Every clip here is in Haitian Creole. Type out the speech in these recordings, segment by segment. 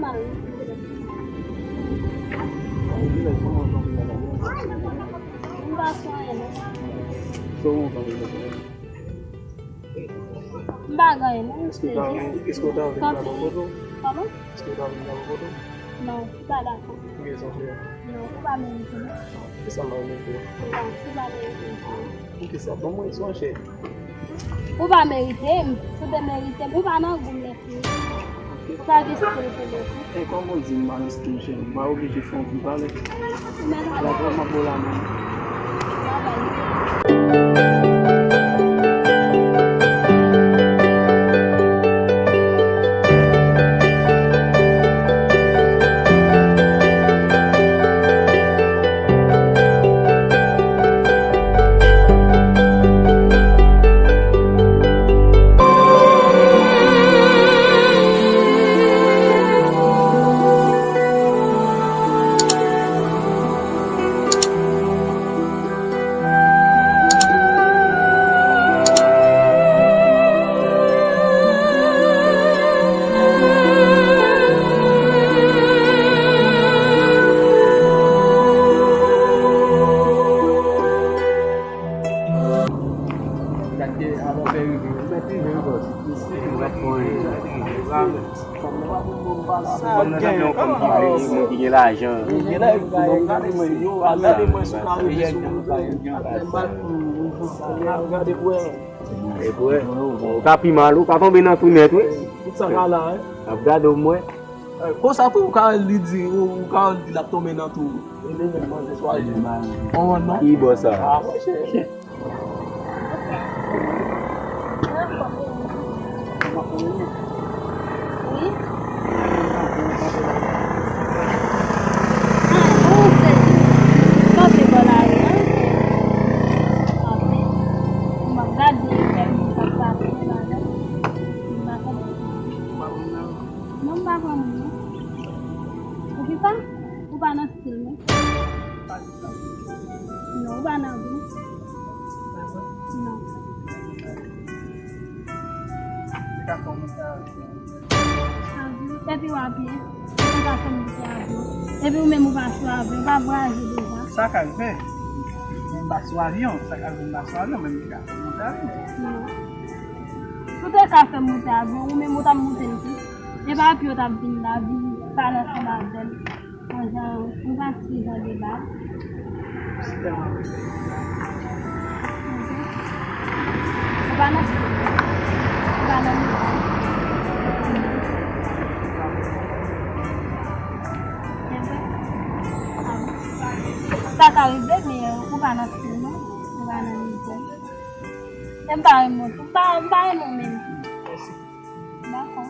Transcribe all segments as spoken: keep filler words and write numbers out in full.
M pa sou anyen, non. M pa gen anyen, non. Èske w ta vle, èske w ta vle m ba w foto? Kòman? Èske w ta vle m ba w foto? Non, m pa dakò. Ki rezon w fè? Non, ou pa merite, non. Kisa m pa merite? Non, ou pa merite, non. Poukisa? Ban mwen yon chèch. Ou pa merite m. Si w te merite m, ou pa nan gou m lè fini. Ou pa gen stil pou mwen. E kòman w di m pa gen stil, cheri? M pa oblije fè yon ti pale. Ou mèt ale. Dakò, m ap ba w lamen. Bye bye. Gade, avan fè rive, ou mèt rive, wi, bòs. Isi, ou mèt rive. Sa gen, moun ki gen lajan. Gade mwen, gade mwen, yo, gade mwen sou la rive sou moun. Gade mwen. Epi, ou ka pi mal, ou ka tonbe nan tou nèt, wi. Tout sa ka la, wi. Ap gade w, mwen. Konsa tou, ou ka li di, ou, ou ka di l ap tonbe nan tou. E li menm manje swazi. Ki bò sa? Ah, monchè. Wi. Ah, ou se kanpe bò lari an. Kanpe. M ap gade kèk moun k ap pase ladan. M pa konprann. Non, m pa konn non. Poukisa? Ou pa nan stil mwen. Non, ou pa nan gou. Non. Avyon, epi w a pye. Ou pa fè m moute avyon. Epi ou menm ou pa sou avyon, ou pa vwayaje deja. Sa ka rive. M pa sou avyon, sa ka rive m pa sou avyon, men m te ka fè moute avyon. Non. Si w te ka fè moute avyon, ou menm ou t ap moute l tou. E pa pye w t ap vin la, vin pale ansanm avè m. Yon jan, yon pa ti jan de bab. Ou pa nan, ou pa nan. Sa ka rive, men ou pa nan stil non. Ou pa nan nivo. E m pa renmen w tou. M pa, m pa renmen w menm. Dakò.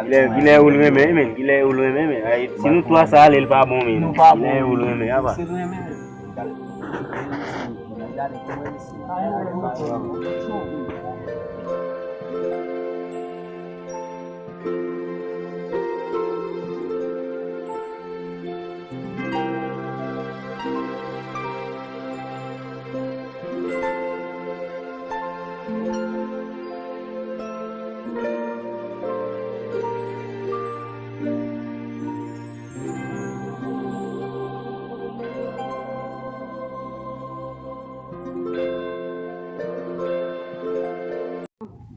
Kilè, kilè ou l renmen, men, kilè ou l renmen, men. Ay, si nou twa sa ale, l pa bon, men. Nou pa bon. Kilè ou l renmen, apa.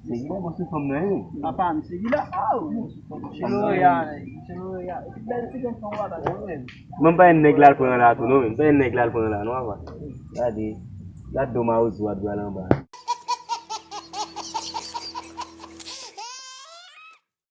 Segi la, bon, se fanm nan, wi. Papa, m segi la. Aw! Misye Loreal, misye Loreal. Epi bèl ti gason w la, bèl. Mwen pa yon nèg la l pran la tou, non, men. M pa yon nèg la l pran la, non, apa. Gade. Gade do mawozo a dwe al anba.